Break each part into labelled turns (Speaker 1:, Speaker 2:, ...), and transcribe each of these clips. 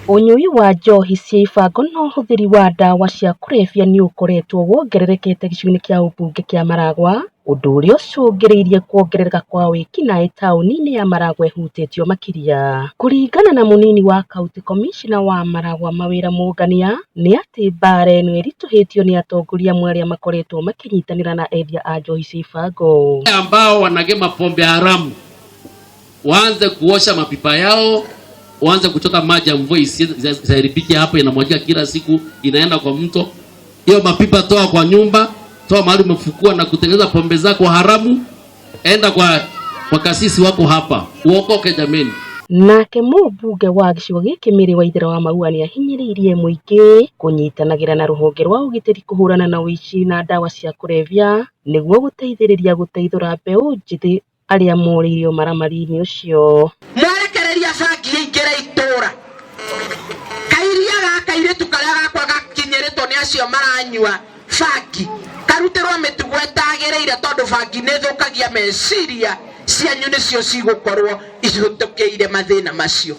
Speaker 1: Ũnyui wa njohi cia ibango na ũhũthĩri wa ndawa cia kũrebia nĩ ũkoretwo wongererekete gĩcigo-inĩ kĩa ũmbunge kĩa Maragwa, ũndũ ũrĩa ũcũngĩrĩirie kuongerereka kwa wĩkinaĩ taũni-inĩ ya Maragwa ĩhutĩtio makĩria. Kũringana na mũnini wa kauntĩ komicona wa Maragwa Mawĩra Mũngania, nĩ atĩ mbara ĩno ĩritũhĩtio nĩ atongoria amwe arĩa makoretwo makĩnyitanĩra na endia a njohi cia ibango.
Speaker 2: Ambao wanagema pombe haramu waanze kuosha mapipa yao, waanze kuchota maji ya mvua isiharibike hapo, inamwagika kila siku, inaenda kwa mto. Hiyo mapipa toa kwa nyumba, toa mahali umefukua na kutengeneza pombe zako haramu, enda kwa kasisi wako hapa, uokoke jameni.
Speaker 1: Nake mũmbunge wa gĩcigo gĩkĩ Mary Waithera wa Maua nĩahinyĩrĩirie mũingĩ kũnyitanagĩra na rũhonge rwa ũgitĩri kũhũrana na ũici na ndawa cia kũrebia nĩguo gũteithĩrĩria gũteithũra mbeũ njĩthĩ arĩa morĩire ũmaramari-inĩ ũcio.
Speaker 3: Mwarekereria bangi ĩingĩre itũra, kairia ga kairĩtu karĩa gakwa gakinyĩrĩtwo nĩ acio maranyua bangi karutĩrwo mĩtugo ĩtagĩrĩire, tondũ bangi nĩ ĩthũkagia meciria, cianyu nĩcio cigũkorwo ihĩtũkĩire mathĩna macio.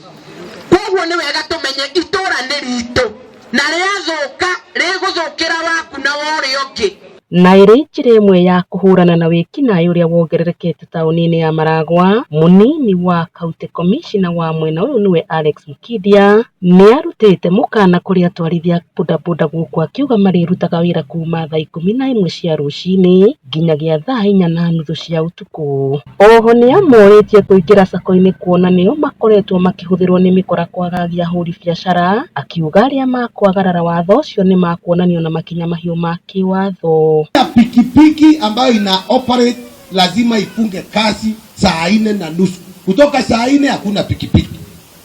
Speaker 3: Koguo nĩ wega tũmenye itũra nĩ ritũ, na rĩathũka rĩgũthũkĩra waku na wa ũrĩa ũngĩ.
Speaker 1: Na ĩrĩ njĩra ĩmwe ya kũhũrana na wĩkinaĩ ũrĩa wongererekete taũni-inĩ ya Maragwa, mũnini wa kauntĩ komicona wa mwena ũyũ nĩwe Alex Mukindia nĩarutĩte mũkana kũrĩ atwarithia bodaboda gũkũ akiuga marĩrutaga wĩra kuma thaa 11 cia rũcinĩ nginyagia thaa 4:30 cia ũtukũ. Oho nĩamorĩtie kũingĩra sacco-inĩ kuona nĩo makoretwo makĩhũthĩrwo nĩ mĩkora kwagagia ahũri biacara, akiuga arĩa makwagarara watho ũcio nĩmakuonanio na makinya mahiũ ma kĩwatho.
Speaker 4: Pikipiki ambayo ina operate lazima ifunge kazi saa 4:30. Kutoka saa 4 hakuna pikipiki,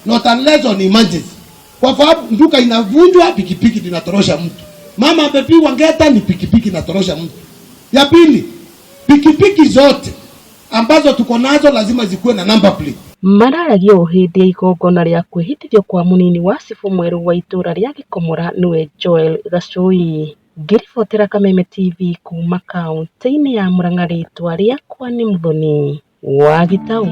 Speaker 4: not unless on emergency, kwa sababu duka inavunjwa, pikipiki linatorosha mtu. Mama amepigwa ngeta, ni pikipiki inatorosha mtu. Ya pili, pikipiki zote ambazo tuko nazo lazima zikuwe na number plate.
Speaker 1: Mararagia ũũ hĩndĩ ya igongona rĩa kwĩhĩtithio kwa mũnini wa cibũ mwerũ wa itũra rĩa Gĩkomora nĩwe Joel Gacũi. Ngĩribotera Kameme TV kuma kaũntĩ-inĩ ya Murang'a rĩtwa rĩakwa nĩ Muthoni wa Gĩtaũ.